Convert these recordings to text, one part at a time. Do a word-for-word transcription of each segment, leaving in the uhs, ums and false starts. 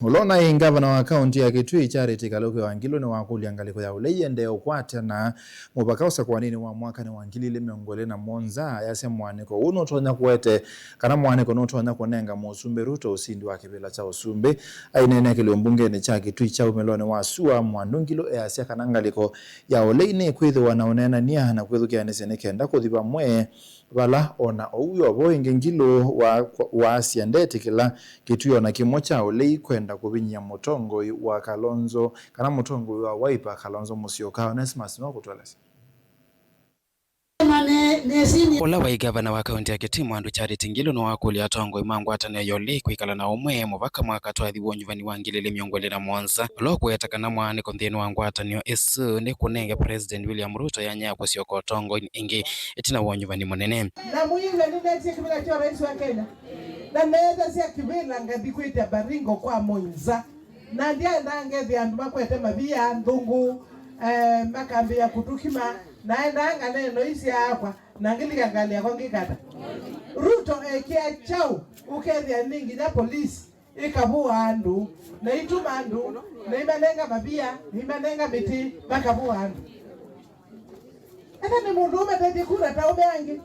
Ũla ũnaĩ ngavana wa kaũntĩ ya Kitui, Charity Kaluki wa Ngilu, nĩwakũlya ngalĩko ya ũlei ĩendee ũkwatana mũvaka ũsakũanĩnĩ wa mwakanĩ wa ngili ilĩ mĩongo ĩlĩ na mũonza, ayasya mũaanĩko ũũ nũtonya kũete kana mũaanĩko nũtonya kũnenga Mũsumbĩ Ruto ũsindi wa kĩvĩla kya ũsumbĩ. Aineenea kĩlĩo mbungenĩ kya Kitui kya umĩlonĩ wa sua, Mwandu Ngilu easya kana ngalĩko ya ũlei nĩkwĩthĩwa na ũneenany'a na kwĩthukĩanĩsya nĩ kenda kũthi vamwe vala o na ũu wĩ o vo ĩngĩ. Ngilu wa, waasya ndetĩkĩla kĩtw'ĩ o na kĩmwe kya ũlei kwenda kũvinyĩa mũtongoi wa Kalonzo kana mũtongoi wa Wiper, Kalonzo Musyoka. Onesmus no kũtũelesya. Ũla waĩ ngavana wa kaũntĩ ya Kitui, Mwandu Charity Ngilu, nĩwakũlya atongoi ma ngwatanĩo ya ũlei kwĩkala na ũmwe mũvaka mwaka twathi wa ũnyuvani wa ngili ilĩ mĩongo ĩlĩ na mũonza, ũla ũkũweta kana mwaanĩko nthĩnĩ wa ngwatanĩo ĩsu nĩ kũnenge President William Ruto yanya ya kũsyoka ũtongoinĩ ĩngĩ ĩtina wa ũnyuvani mũnene. Na mũyĩw'a nĩneetie kĩvĩla kya ũrais wa Kenya, na neethasya kĩvĩla ngathi kwĩtya Baringo kwa Moinza. Na ndyaendaa ngethĩa andũ makwete mavia, nthũngũ, eh, makambĩĩa kũtũkima, naendaa nganee noi syaakwa, na ngĩlika ngalĩ yakwa ngĩkata. Ruto ekĩa kyaũ ũkethĩa nĩ nginya polisi ĩkavũa andũ, na ituma andũ, na imanenga mavia, na imanenga mĩtĩ, makavũa andũ? Ethĩwa nĩ mũndũ ũmatethye kura ta ũme angĩ.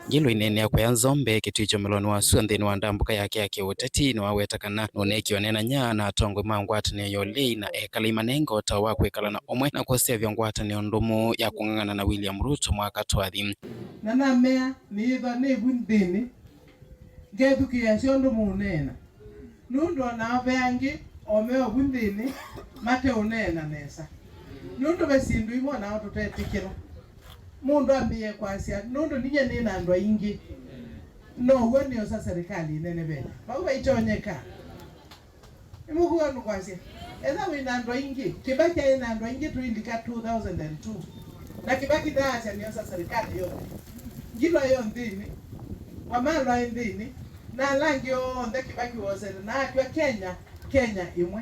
Ngilu aineenea kũya nzombe kĩtw'ĩ kya ũmĩlonĩ wa sua nthĩnĩ wa ndambũka yake ya kĩũteti, nĩwaweta kana nũneekie ũneenany'a na atongoi ma ngwatanĩo ya ũlei na ekala imanenga ũtao wa kwĩkala na ũmwe na kũseũvya ngwatanĩo ndũmu ya kũng'ang'ana na William Ruto mwaka twathi. Na namea, nĩyĩthwa nĩ vu nthĩnĩ, ngethukĩĩa syondũ mũũneena. Nũndũ o nao ve angĩ o me o vu nthĩnĩ mateũneena nesa. Nũndũ ve syĩndũ imwe o nao tũtetĩkĩla. Mũndũ ambĩĩe kwasya, nũndũ ninyie nĩ na andũ aingĩ, no w'o nĩosa serikali ĩnenevete. Vau vaitonyeka. Nĩmũkwĩw'a nũkwasya? Ethĩwa wĩ na andũ aingĩ, Kĩbakĩ aĩ na andũ aingĩ tũilika two thousand and two. Na Kĩbakĩ ndaasya nĩosa serikali yonthe. Ngilu aĩ o nthĩnĩ. Wamalo aĩ nthĩnĩ. Na ala angĩ onthe Kĩbakĩ wosete na atw'a Kenya, Kenya ĩmwe.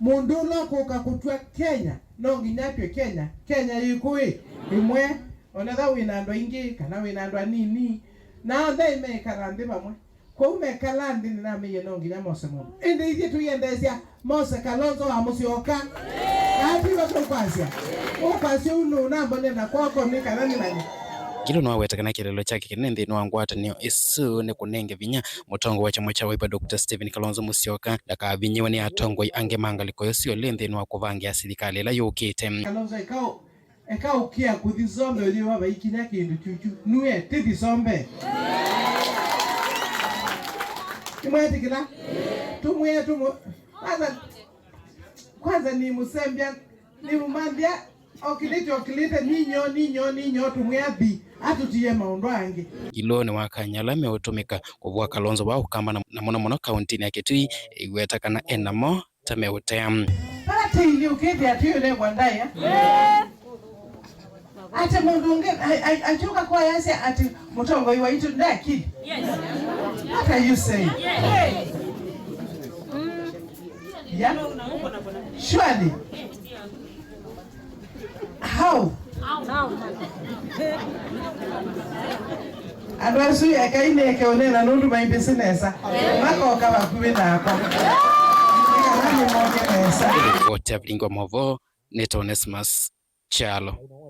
Mũndũ ũla ũkũka kũtw'a Kenya, no nginya atw'e Kenya, Kenya yĩkũ ĩ? Ĩmwe. O na ethĩwa wĩ na andũ aingĩ, kana wĩ na andũ anini. Na onthe meĩkala nthĩ vamwe. Kwoou mekala nthĩ nĩnameie no nginya mose mũndũ. Ĩndĩ ithyĩ tũiendeesya mose Kalonzo wa Musyoka. Atwĩwa tũkwasya. Ũkwasya ũu nũnambone na kwoko nĩ kana nĩmanye. Ngilu nĩwaweta kana kĩeleelo kyake kĩnene nthĩnĩ wa ngwatanĩo ĩsu nĩ kũnenge vinya mũtongoi wa kyama kya Wiper, Doctor Stephen Kalonzo Musyoka, ndakavinyĩwe nĩ atongoi angĩ ma ngalĩko ĩsu ĩlĩ nthĩnĩ wa kũvangĩa silikalĩ ĩla yũkĩte. Kalonzo ĩkaũ Eka ũkĩa kũthi sombe ũyĩwa vaikinya kĩndũ kyukyu. Nue, tĩthi sombe. Nĩmwetĩkĩla? Tũmwĩe tũmũ-, kwanza, kwanza nĩmũsembya, nĩmũmanthĩa, okĩlĩte, okĩlĩte, ninyo, ninyo, ninyo, tũmwĩa thi, atũtie maũndũ angĩ. Ngilu nĩwakany'a ala meũtũmĩka kũvũa Kalonzo wa Ũkamba na, na mũno mũno kaũntĩnĩ ya Kitui, ĩweta kana enamo ta meũtea. Vala tĩili ũkĩthĩa twĩ ũlengwa ndaĩa. Atĩ mũndũ ũngĩ a-, a-, akyũka kwayasya atĩ mũtongoi waitũ ndakili. What are you saying? Yeah? Surely. How? Andũ asu ekai nĩeke ũneena nũndũ maimbĩsĩ nesa. Makoka vakuvĩ nakwa. Nĩ kana nĩmoke nesa. Ripoti ya Vilingi wa Mauvoo, nĩ Onesmus Kyalo.